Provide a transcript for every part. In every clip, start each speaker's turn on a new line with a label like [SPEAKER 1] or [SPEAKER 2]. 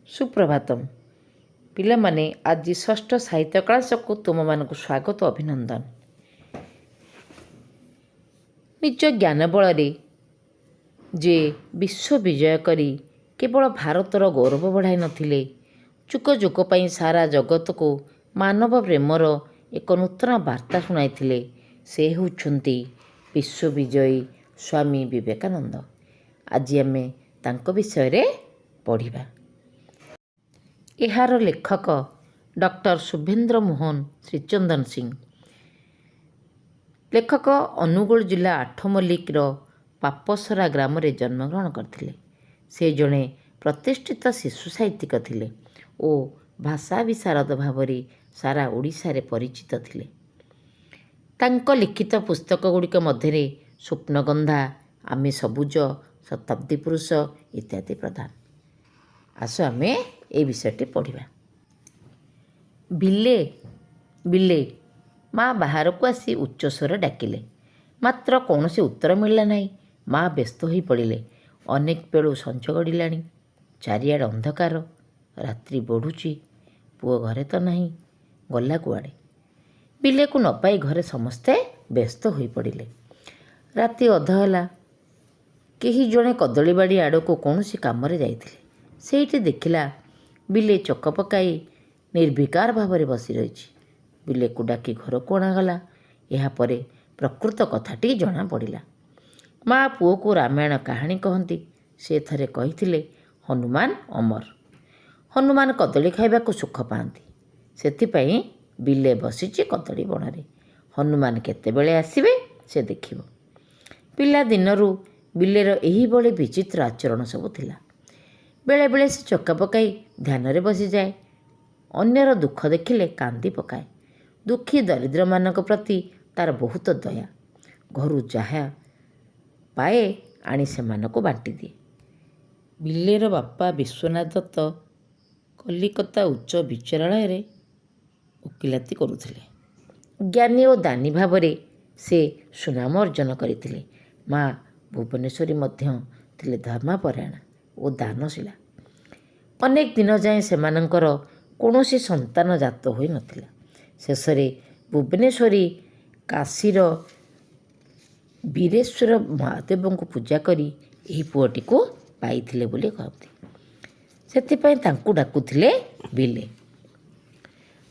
[SPEAKER 1] ସୁପ୍ରଭାତମ ପିଲାମାନେ। ଆଜି ଷଷ୍ଠ ସାହିତ୍ୟ କ୍ଲାସକୁ ତୁମମାନଙ୍କୁ ସ୍ୱାଗତ, ଅଭିନନ୍ଦନ। ନିଜ ଜ୍ଞାନ ବଳରେ ଯେ ବିଶ୍ୱ ବିଜୟ କରି କେବଳ ଭାରତର ଗୌରବ ବଢ଼ାଇ ନଥିଲେ, ଯୁଗ ଯୁଗ ପାଇଁ ସାରା ଜଗତକୁ ମାନବ ପ୍ରେମର ଏକ ନୂତନ ବାର୍ତ୍ତା ଶୁଣାଇଥିଲେ, ସେ ହେଉଛନ୍ତି ବିଶ୍ୱ ବିଜୟୀ ସ୍ୱାମୀ ବିବେକାନନ୍ଦ। ଆଜି ଆମେ ତାଙ୍କ ବିଷୟରେ ପଢ଼ିବା। ଏହାର ଲେଖକ ଡକ୍ଟର ଶୁଭେନ୍ଦ୍ର ମୋହନ ଶ୍ରୀଚନ୍ଦନ ସିଂ। ଲେଖକ ଅନୁଗୁଳ ଜିଲ୍ଲା ଆଠମଲ୍ଲିକର ପାପସରା ଗ୍ରାମରେ ଜନ୍ମଗ୍ରହଣ କରିଥିଲେ। ସେ ଜଣେ ପ୍ରତିଷ୍ଠିତ ଶିଶୁ ସାହିତ୍ୟିକ ଥିଲେ ଓ ଭାଷା ବିଶାରଦ ଭାବରେ ସାରା ଓଡ଼ିଶାରେ ପରିଚିତ ଥିଲେ। ତାଙ୍କ ଲିଖିତ ପୁସ୍ତକ ଗୁଡ଼ିକ ମଧ୍ୟରେ ସ୍ୱପ୍ନଗନ୍ଧା, ଆମେ ସବୁଜ, ଶତାବ୍ଦୀ ପୁରୁଷ ଇତ୍ୟାଦି ପ୍ରଧାନ। ଆସ, ଆମେ ଏଇ ବିଷୟଟି ପଢ଼ିବା। ବିଲେ, ବିଲେ! ମା ବାହାରକୁ ଆସି ଉଚ୍ଚସ୍ୱରରେ ଡାକିଲେ। ମାତ୍ର କୌଣସି ଉତ୍ତର ମିଳିଲା ନାହିଁ। ମା ବ୍ୟସ୍ତ ହୋଇପଡ଼ିଲେ। ଅନେକ ବେଳୁ ସଞ୍ଜ ଗଡ଼ିଲାଣି। ଚାରିଆଡ଼େ ଅନ୍ଧକାର। ରାତ୍ରି ବଢ଼ୁଛି। ପୁଅ ଘରେ ତ ନାହିଁ। ଗଲା କୁଆଡ଼େ? ବିଲେକୁ ନ ପାଇ ଘରେ ସମସ୍ତେ ବ୍ୟସ୍ତ ହୋଇପଡ଼ିଲେ। ରାତି ଅଧ ହେଲା। କେହି ଜଣେ କଦଳୀବାଡ଼ି ଆଡ଼କୁ କୌଣସି କାମରେ ଯାଇଥିଲେ। ସେଇଠି ଦେଖିଲା, ବିଲେ ଚକ ପକାଇ ନିର୍ବିକାର ଭାବରେ ବସି ରହିଛି। ବିଲେକୁ ଡାକି ଘରକୁ ଅଣାଗଲା। ଏହାପରେ ପ୍ରକୃତ କଥାଟି ଜଣାପଡ଼ିଲା। ମା ପୁଅକୁ ରାମାୟଣ କାହାଣୀ କହନ୍ତି। ସେ ଥରେ କହିଥିଲେ, ହନୁମାନ ଅମର। ହନୁମାନ କଦଳୀ ଖାଇବାକୁ ସୁଖ ପାଆନ୍ତି। ସେଥିପାଇଁ ବିଲେ ବସିଛି କଦଳୀ ବଣରେ। ହନୁମାନ କେତେବେଳେ ଆସିବେ ସେ ଦେଖିବ। ପିଲାଦିନରୁ ବିଲେର ଏହିଭଳି ବିଚିତ୍ର ଆଚରଣ ସବୁ ଥିଲା। ବେଳେବେଳେ ସେ ଚକା ପକାଇ ଧ୍ୟାନରେ ବସିଯାଏ। ଅନ୍ୟର ଦୁଃଖ ଦେଖିଲେ କାନ୍ଦି ପକାଏ। ଦୁଃଖୀ ଦରିଦ୍ରମାନଙ୍କ ପ୍ରତି ତା'ର ବହୁତ ଦୟା। ଘରୁ ଯାହା ପାଏ ଆଣି ସେମାନଙ୍କୁ ବାଣ୍ଟିଦିଏ। ବିଲେର ବାପା ବିଶ୍ୱନାଥ ଦତ୍ତ କଲିକତା ଉଚ୍ଚ ବିଚାରାଳୟରେ ଓକିଲାତି କରୁଥିଲେ। ଜ୍ଞାନୀ ଓ ଦାନୀ ଭାବରେ ସେ ସୁନାମ ଅର୍ଜନ କରିଥିଲେ। ମା ଭୁବନେଶ୍ୱରୀ ମଧ୍ୟ ଥିଲେ ଧର୍ମପରାୟଣା ଓ ଦାନଶୀଳା। ଅନେକ ଦିନ ଯାଏଁ ସେମାନଙ୍କର କୌଣସି ସନ୍ତାନ ଜାତ ହୋଇନଥିଲା। ଶେଷରେ ଭୁବନେଶ୍ୱରୀ କାଶୀର ବୀରେଶ୍ୱର ମହାଦେବଙ୍କୁ ପୂଜା କରି ଏହି ପୁଅଟିକୁ ପାଇଥିଲେ ବୋଲି କହନ୍ତି। ସେଥିପାଇଁ ତାଙ୍କୁ ଡାକୁଥିଲେ ବିଲେ।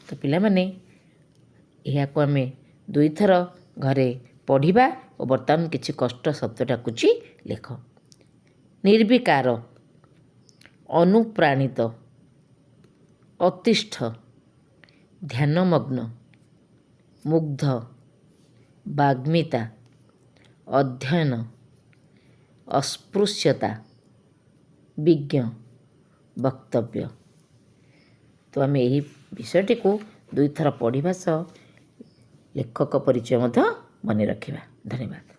[SPEAKER 1] ତ ପିଲାମାନେ, ଏହାକୁ ଆମେ ଦୁଇଥର ଘରେ ପଢ଼ିବା ଓ ବର୍ତ୍ତମାନ କିଛି କଷ୍ଟ ଶବ୍ଦ ଡାକୁଛି, ଲେଖ। ନିର୍ବିକାର, ଅନୁପ୍ରାଣିତ, ଅତିଷ୍ଠ, ଧ୍ୟାନମଗ୍ନ, ମୁଗ୍ଧ, ବାଗ୍ମିତା, ଅଧ୍ୟୟନ, ଅସ୍ପୃଶ୍ୟତା, ବିଜ୍ଞ, ବକ୍ତବ୍ୟ। ତ ଆମେ ଏହି ବିଷୟଟିକୁ ଦୁଇଥର ପଢ଼ିବା ସହ ଲେଖକ ପରିଚୟ ମଧ୍ୟ ମନେ ରଖିବା। ଧନ୍ୟବାଦ।